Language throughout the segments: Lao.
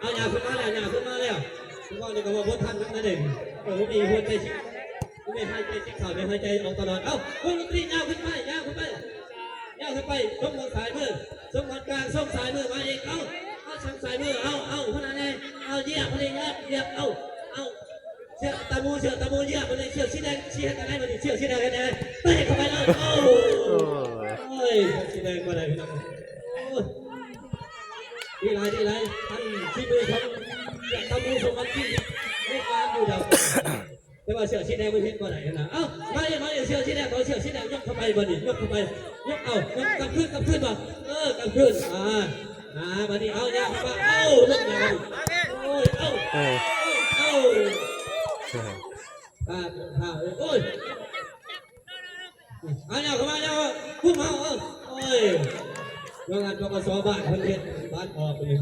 ເອົາ ຍາວຂຶ້ນມາແລ້ວ ຍາວຂຶ້ນມາແລ້ວ ເວົ້ານີ້ກໍເວົ້າບໍ່ທັນນຳເດ້. ເອີ ມີຫົວໃຈຊິ ມີຫາຍໃຈຊິເຂົ້າ ມີຫາຍໃຈອອກຕະຫຼອດ. ເອົາ ວົງດົນຕີ ຍາວຂຶ້ນໄປ ຍາວຂຶ້ນໄປ ຍາວຂຶ້ນໄປ ຊົງໝອນຊ້າຍມື ຊົງໝອນກາງ ຊົງຊ້າຍມືມາອີກ. ເອົາ ເອົາ ຊົງຊ້າຍມື ເອົາ ເອົາ ຫົວໜ້າໃຫຍ່ ເອົາ ຢຽບ ພະຍາຍາມຢຽບ ເອົາ ເອົາ ເຊືອກຕາໝູ ເຊືອກຕາໝູ ຢຽບ ບັດນີ້ເຊືອກສີແດງ ຊິເຮັດຈັ່ງໃດບັດນີ້ ເຊືອກສີແດງເຮັດຈັ່ງໃດ ເຕະເຂົ້າໄປເລີຍ. ໂອ້ ໂອ້ຍ ເຊືອກສີແດງບໍ່ໄດ້ພີ່ນ້ອງ ໂອ້ຍ ດີຫຼາຍ ດີຫຼາຍ ອັນສີມືຂອງເຊືອກຕາໝູ ສົມວັນທີ່ເຮັດງານຢູ່ດອກ ແຕ່ວ່າເຊືອກສີແດງມັນເຮັດບໍ່ໄດ້ຫັ້ນນະ. ເອົ້າ ມາເອີ ມາເອີ ເຊືອກສີແດງ ເອົາເຊືອກສີແດງຍົກເຂົ້າໄປບັດນີ້ ຍົກເຂົ້າໄປ ຍົກ ເອົາ ກັບຄືນ ກັບຄືນບໍ່ ເອີ ກັບຄືນ ອ່າ ອ່າ ບັດນີ້ ເອົາ ຍາວເຂົ້າມາ ເອົາ ລົງຍາວ ໂອ້ຍ ເອົາ ເອີ ເອົາ ເອົາ ອ່າ ອ່າ ໂອ້ຍ ອ່າ ຍາວເຂົ້າມາ ຍາວ ຄຸມເອົາ ເອີ ໂອ້ຍ ວ່າງານ ປກສ ບ້ານເພິ່ນເຮັດບາດອອກນີ້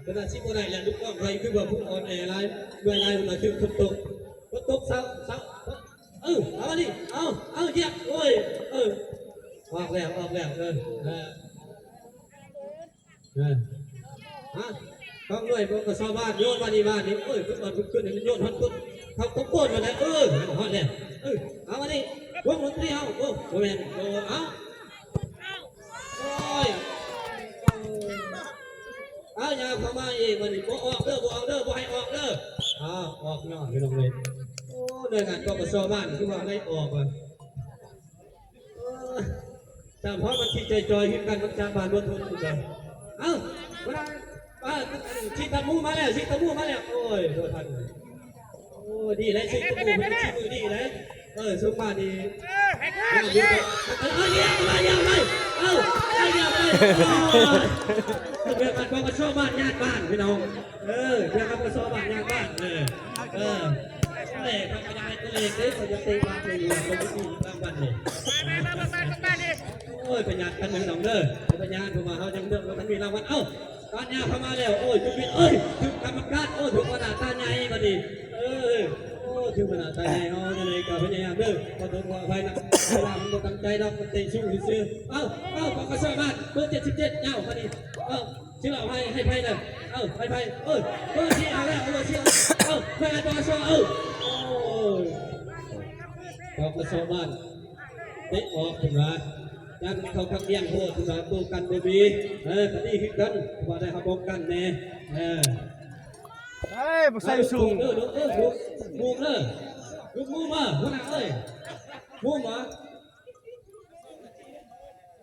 ເພິ່ນວ່າຊິບໍ່ໄດ້ແລ້ວ ລູກນ້ອງຂ້ອຍຄືວ່າຜູ້ອ່ອນແອຫຼາຍ ເມື່ອຍຫຼາຍ ເພິ່ນວ່າຖືກຝົນຕົກ ຝົນຕົກ ເຊົາ ເຊົາ ເອີ ເອົາອັນນີ້ ເອົາ ເອົາ ຢຽບ ໂອ້ຍ ເອີ ອອກແລ້ວ ອອກແລ້ວ ເອີ ເອີ ເອີ ຮະ ຕ້ອງດ້ວຍ ປກສ ບ້ານ ໂຍນມານີ້ ບ້ານນີ້ ໂອ້ຍ ຂຶ້ນມາ ຂຶ້ນ ຂຶ້ນ ໂຍນຮອດຕົ້ນ ເຂົ້າຕົ້ນ ໂກນມາແລ້ວ ເອີ ຮອດແລ້ວ ເອີ ເອົາອັນນີ້ ວົງດົນຕີ ເອົາ ໂອ້ ບໍ່ແມ່ນ ໂອ້ ເອົາ ໂອ້ຍ ເອົາ ຍາວເຂົ້າມາອີກ ບັດນີ້ ບໍ່ອອກເດີ ບໍ່ອອກເດີ ບໍ່ໃຫ້ອອກເດີ ເອົາ ອອກຍ້ອນ ພີ່ນ້ອງເອີຍ ໂອ້ ໜ່ວຍງານ ປກສ ບ້ານ ຄືວ່າໄດ້ອອກວ່າ ເອີ ສາມຮອບມັນຊິຈ່ອຍໆຄືກັນ ມັນຈາກບ້ານບໍ່ທົນຄືກັນ ເອົ້າ ມາ ມາ ຊິຕະໝູມາແລ້ວ ຊິຕະໝູມາແລ້ວ ໂອ້ຍ ບໍ່ທັນ ໂອ້ ດີແລ້ວ ຊິຕະໝູ ຊິມືດີແລ້ວ ເອີ ສົມມາດີ ເອີ ເອົາ ເອົາ ເອົາ ເອົາ ເອົາ ເອົາ ເອົາ ເລື່ອງອັນບໍ່ປະສົມມາຍາດບ້ານ ພີ່ນ້ອງ ເອີ ເລື່ອງອັນບໍ່ປະສົມມາຍາດບ້ານ ເອີ ເອີ ເອີ ເຂົາກໍຢາກໃຫ້ຕົວເລກເດ້ ເຂົາຢາກເຕະບານເລີຍ ເຂົາບໍ່ມີລາງວັນເລີຍ ໂອ້ຍ ໄປຍາດກັນ ພີ່ນ້ອງເດີ ໄປຍາດ ເພາະວ່າເຮົາຍັງເລືອກບໍ່ທັນມີລາງວັນ ເອົ້າ ຕາຍາວເຂົ້າມາແລ້ວ ໂອ້ຍ ຈຸດວິດ ເອີຍ ຖືກກຳມະການ ໂອ້ຍ ຖືກຫົວໜ້າຕາໃຫຍ່ບັດນີ້ ເອີ ໂອ້ຍ ຖືກຫົວໜ້າຕາໃຫຍ່ ເຮົາຈັ່ງໃດກໍພະຍາຍາມເດີ ຂໍໂທດຂໍອະໄພນຳ ເວລາມັນບໍ່ຕັ້ງໃຈດອກ ມັນເຕະສູງຊື່ໆ ເອົ້າ ເອົ້າ ປກສ ບ້ານ ເບີເຈັດສິບເຈັດ ຍາວບັດນີ້ ເອົ້າ ຊິເອົາໃຫ້ ໃຫ້ໃຜເດີ ເອົ້າ ໃຫ້ໃຜ ເອີ ເບີສີ່ ເອົາແລ້ວ ເບີສີ່ ເອົ້າ ໃຫ້ ປກສ ເອົ້າ ໂອ້ຍ ປກສ ບ້ານ ເຕະອອກເພິ່ນວ່າ ຢ້ານເຂົາຄັກລ້ຽງໂພດເພິ່ນວ່າ ໂຕກັນບໍ່ມີ ເອີ ກໍດີຄືກັນ ວ່າໄດ້ເຮົາປ້ອງກັນແດ່ ເອີ ເອີຍ ບໍ່ໃສ່ສູງ ເອີ ເອີ ເອີ ມຸງເດີ ມຸງມາ ຫົວໜ້າເອີຍ ມຸງມາ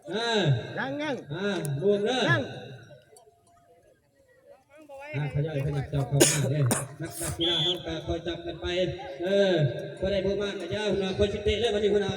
ເອີ ຍັງ ຍັງ ອ່າ ມຸງເດີ ຍັງ ອ່າ ຂະຫຍາຍຂະຫຍັບເຈົ້າເຂົ້າມາເດ້ ນັກ ນັກກິລາເຮົາກໍຄ່ອຍຈັບກັນໄປ ເອີ ບໍ່ໄດ້ບໍ່ມາກໍຢ່າ ຫົວໜ້າ ຄ່ອຍຊິເຕະເລີຍ ບັດນີ້ ຫົວໜ້າ.